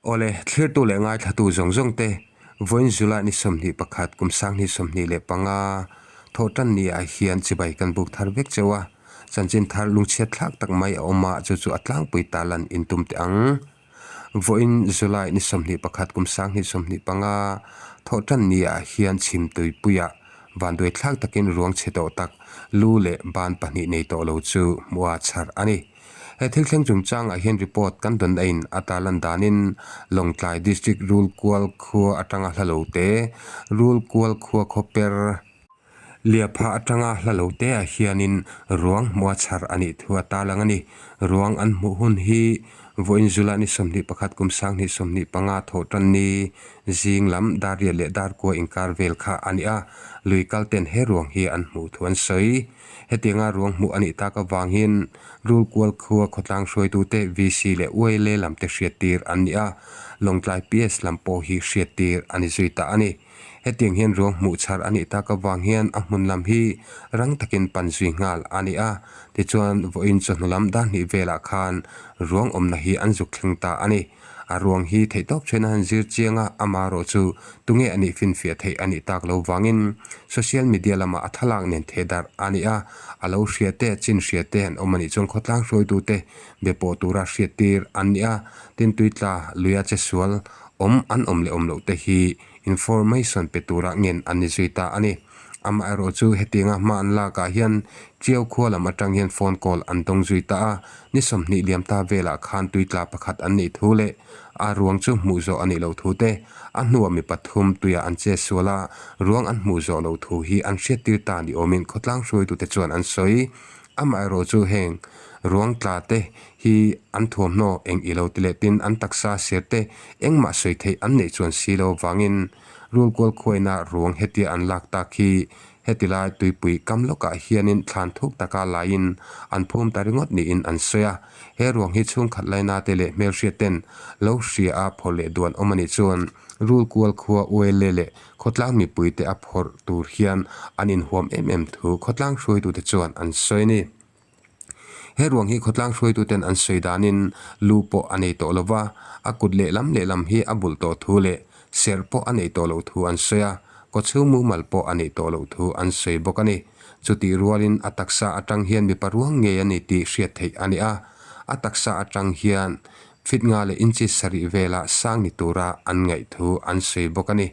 Awle, thlirtu leh ngaithlatu zawng zawng te, vawiin July ni 21 kum 2025 thawhtan ni ah hian chibai kan buk thar vek cheu a, chanchin thar lungchhiat thlak tak mai a awm a, chu chu a tlangpui ta lan intum teh ang. Vawiin July ni 21 kum 2025 thawhtan ni ah hian chhimtuipuiah vanduai thlak takin ruang chhe tawh tak lu leh ban pahnih nei tawh lo chu hmuh a chhar a ni. He thil thleng chungchangah hian report kan dawn aiin a tarlan danin Lawngtlai District Rulkual khua atanga hla lo te, Rulkual khua khawper Liapha atanga hla lo te ah hianin ruang hmuha chhar a nih thu a tarlang a ni. Ruang an hmuh hun hi vawiin July ni 21 kum 2025 thawh tan ni zing lam dar riat leh dar kua inkar vel kha a ni a, lui kal ten he ruang hi an hmuh thu an sawi. Hetianga ruang hmuh a nih tak avangin Rulkual khua khawtlang hruaitute VC leh ULA lam te hriattir an ni a, Lawngtlai PS lam pawh hi hriattir a ni zui ta a ni. Hetiang hian ruang hmuh chhar a nih tak avang hian a hmun lam hi rang takin pan zui nghal a ni a, tichuan vawiin chawhnu lam dar hnih velah khan ruang awmna hi an zuk thleng ta a ni. A ruang hi theihtawp ṭhen a han zir chiang a, amaherawh chu tunge a nih finfiah theih a nih tak lo vangin social media lamah a thlalak nen theh darh a ni a, a lo hria te, chin hria te an awm a nih chuan khawtlang hruaitute be pawh tura hriattir an ni a, tin tuitla luia che sual awm an awm leh awm loh te hi information pe tura ngen an ni zui ta a ni. Amaherawh chu hetianga hma an lakah hian Tiau khua lam atang hian phone call an dawng zui ta a, ni 20 liam ta velah khan tuitla pakhat an nih thu leh a ruang chu hmuh zawh a nih loh thu te, a hnuah mi pathum tuiah an che sual a, ruang an hmuh zawh loh thu hi an hriattir ta ni awmin khawtlang hruaitute chuan an sawi. Amaherawh chu heng ruang tla te hi an thuamhnaw eng ilo ti leh tin an taksa ser te engmah sawi theih an neih chuan si lo vangin Rulkual khuaina ruang hetia an lak tak hi heti lai tuipui kam lawkah hianin thlan thuk taka laiin an phum ta ringawt niin an sawi a. He ruang hi chhungkhat laina te leh hmelhriat ten lo hria a phawrh leh duan awm a nih chuan Rulkual khua ULA leh khawtlang mipui te a phawrh tur hian an inhuam em em thu khawtlang hruaitute chuan an sawi a ni. He ruang hi khawtlang hruaituten an sawi danin lu pawh a nei tawh lo va, a kut lehlam lehlam hi a bulh tawh thu leh serh pawh a neih tawh loh thu an sawi a, kawchhung mumal pawh a neih tawh loh thu an sawi bawk a ni. Chutih rualin a taksa atang hian mipa ruang ngei a ni tih hriat theih a ni a, a taksa atang hian fit nga leh inchi sarih vela sang ni tura an ngaih thu an sawi bawk a ni.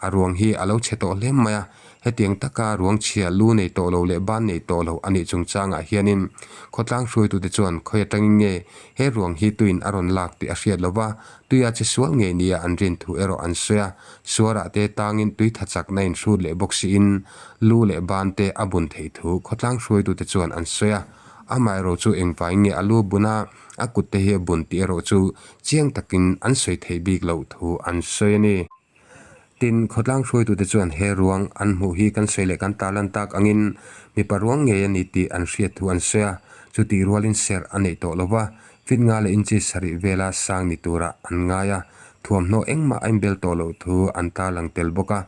A ruang hi a lo chhe tawh hle mai a, Hetiang taka ruang chhia lu nei tawh lo leh ban nei tawh lo a nih chungchangah hianin khawtlang hruaitute chuan khawi atangin nge he ruang hi tuin a rawn lak tih a hriat lo va, tuia che sual ngei nia an rin thu erawh an sawi a, suarah te tangin tui tha chakna in hrut leh bawk siin lu leh ban te a bun theih thu khawtlang hruaitute chuan an sawi a. Amaherawh chu engvai nge a lu buna a kut te hi a bun tih erawh chu chiang takin an sawi theih bik loh thu an sawi a ni. Tin, khawtlang hruaitute chuan he ruang an hmuh hi kan sawi leh kan tarlan tak angin mipa ruang ngei a ni tih an hriat thu an sawi a, chutih rualin serh a neih tawh lo va, fit nga leh inchi sarih vela sang ni turah an ngai a, thuamhnaw engmah a inbel tawh loh thu an tarlang tel bawk a,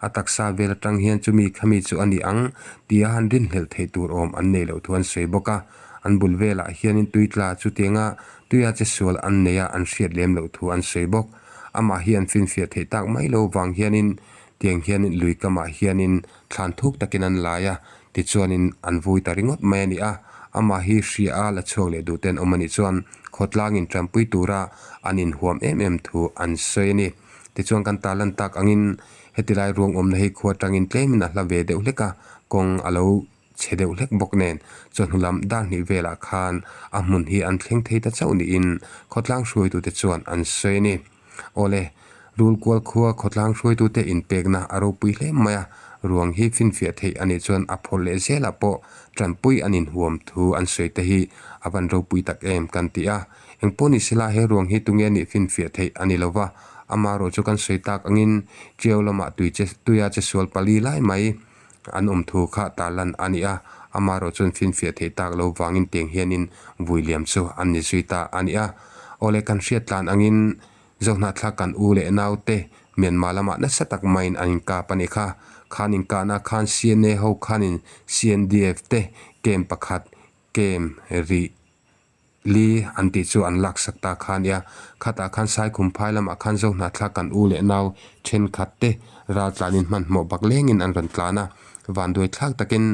a taksa vel atang hian chumi khami chu a ni ang tia han rinhlelh theih tur awm an nei loh thu an sawi bawk a, an bul velah hianin tuitla chutianga tuia che sual an nei a an hriat lem loh thu an sawi bawk. Amah hi an finfiah theih tak mai lo vang hianin tiang hianin lui kamah hianin thlan thuk takin an lai a, tichuanin an vui ta ringawt mai a ni a. Amah hi hria a la chhuak leh duh ten awm a nih chuan khawtlangin tanpui tura an inhuam em em thu an sawi a ni. Tichuan kan tarlan tak angin heti lai ruang awmna hi khua tangin tlemin a hla ve deuh hlek a, kawng a lo chhe deuh hlek bawk nen chawhnu lam dar hnih velah khan a hmun hi an thleng thei ta chauh niin khawtlang hruaitute chuan an sawi a ni. Awle, Rulkual khua khawtlang hruaitute inpekna a ropui hle mai a, ruang hi finfiah theih a nih chuan a phawrh leh zelah pawh tanpui an inhuam thu an sawi te hi a van ropui tak em kan ti a. Engpawh ni sela he ruang hi tunge nih finfiah theih a ni lova, amaherawh chu kan sawi tak angin Tiau lamah tui che tuia che sual pali lai mai An awm thu kha tarlan a ni a, amaherawh chuan finfiah theih tak lo vangin tiang hianin vui liam chu an ni zui ta a ni a. Awle kan hriat tlan angin Zohnahthlak kan u leh naute Myanmar lamah nasa tak maiin an inkap a ni kha. Khan inkahna khan CNA ho khanin CNDF te camp pakhat camp rih. li an tih chu an laksak ta kha a nia. Khatah khan Saikhum phai lamah khan Zohnahthlak kan u leh nau thenkhat te ral tlanin hmanhmawh bak lengin an rawn tlan a. Vanduai thlak takin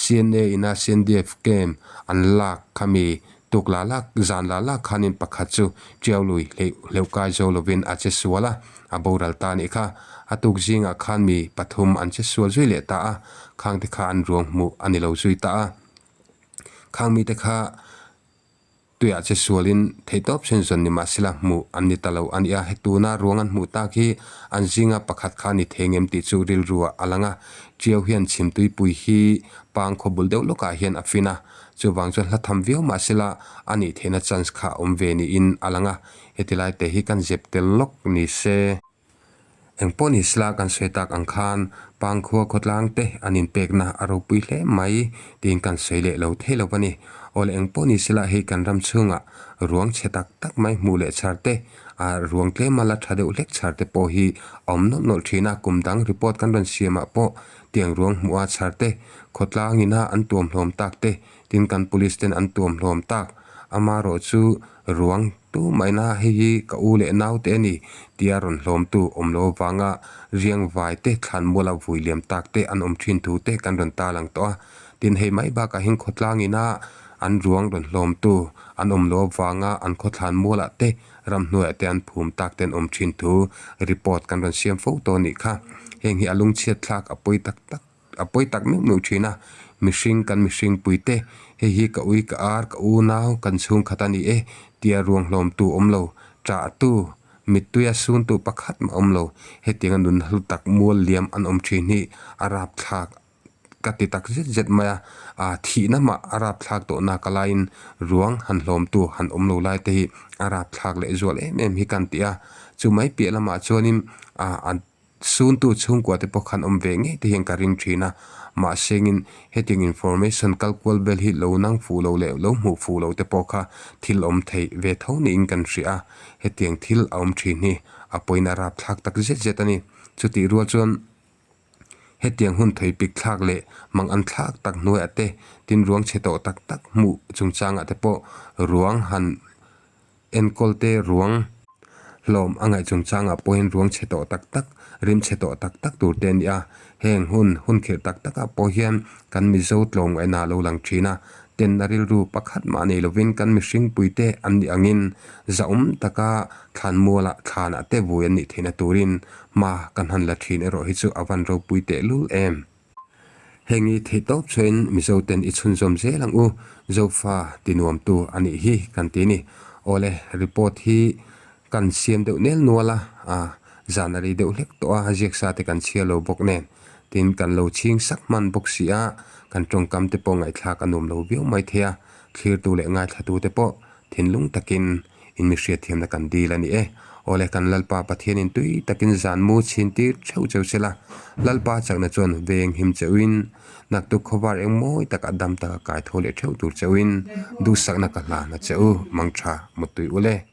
CNA ina CNDF camp an lak khami tuk la lak zan la lak khanin pakhat chu Tiau lui hleuh hleuh kai zo lovin a che sual a, a boral ta a nih kha. A tuk zingah khan mi pathum an che sual zui leh ta a, khangte kha an ruang hmuh a ni lo zui ta a. Khang mite kha tuiah che sualin theihtawp sen zawn ni mahsela hmuh an ni ta lo a ni a, he tuna ruang an hmuh tak hi an zinga pakhat kha a ni thei ngem tih chu rilruah a lang a. Tiau hian chhimtuipui hi pang khaw bul deuh lawkah hian a fin a, chuvang chuan hla tham viau mahsela a nih theihna chance kha a awm ve niin a lang a, heti lai te hi kan zep tel lawk ni se. Engpawh ni sela kan sawi tak ang khan Pangkhua khawtlang te an inpekna a ropui hle mai tiin kan sawi leh lo thei lo a ni. Awle engpawh ni sela hei kan ram chhungah ruang chhe tak tak mai hmuh leh chhar te, ah ruang tlema la tha deuh hlek chhar te pawh hi a awm nawlh nawlh thin a, kum dang report kan rawn siamah pawh tiang ruang hmuh a chhar te, khawtlang ina an tuam hlawm tak te, tin kan police ten an tuam hlawm tak amarawh chu ruang Tu maina hei hi ka u leh naute a ni tia rawn hlawmtu awm lo avanga riangvai te thlanmuala vui liam tak te an awm thin thu te kan rawn ta lang tawh a. Tin hei mai bakah hian khawtlang ina an ruang rawn hlawmtu an awm lo avanga an khaw thlanmualah te ramhnuaiah te an phum tak te an awm thin thu report kan rawn siam fo tawh a nih kha. Heng hi a lungchhiat thlak a pawi tak tak. A pawi tak meuh meuh thin a, mihring kan mihring pui te, hei hi ka ui ka ar ka unau kan chhungkhat a ni e tia ruang hlawmtu awm lo, ṭah tu, mittuia suntu pakhat mah awm lo, hetianga nun hlu tak mual liam an awm thin hi a rapthlak ka ti tak zet zet mai a, aa thihna mah a rapthlak tawh nak alaiin ruang han hlawmtu han awm lo lai te hi a rapthlak leh zual em em hi kan ti a, chu mai piah lamah chuanin aa an. Suntu chhungkua te pawh khan awm ve ngei te hian ka ring thin a, mahsengin hetiang information kal kual vel hi lo nang fuh lo leh lo hmuh fuh lo te pawh kha thil awm theih ve tho niin kan hria a, hetiang thil a awm thin hi a pawina rapthlak tak zet zet a ni. Chutih rual chuan hetiang hun thei pik thlak leh mang an thlak tak hnuaiah te tin ruang chhe tawh tak tak hmuh chungchangah te pawh ruang han Enkawl te ruang hlawm a ngaih chungchangah pawhin ruang chhe tawh tak tak, rim chhe tawh tak tak tur te a ni a. Heng hun, hun khirh tak takah pawh hian kan Mizo tlawmngaihna a lo lang thin a. Tenna rilru pakhat mah nei lovin kan mihringpui te an nih angin zahawm taka thlanmualah thlanah te vui an nih theihna turin hma kan han la thin erawh hi chu a van ropui tehlul em. Heng i theih tawp chuain Mizo ten i chhunzawm zel ang u, Zofa ti nuamtu a nih hi kan ti ni. Awle, report hi kan siam deuh nel nual a, a zan a rei deuh hlek tawh a, ziaksa te kan chhiar lo bawk nen, tin kan lo chhing sak hman bawk si a, kan tawngkam te pawh ngaihthlak a nuam lo viau mai thei a, thlirtu leh ngaithlatu te pawh Thinlung takin in mi hriatthiamna kan dil a ni e. Awle kan Lalpa Pathianin tui takin zan mu chhin tir theuh cheu se la, Lalpa chakna chuan veng him cheuhin, naktuk khawvar eng mawi taka dam taka kai tho leh theuh tur cheuhin duhsakna ka hlan a che u, mangtha muttui ule.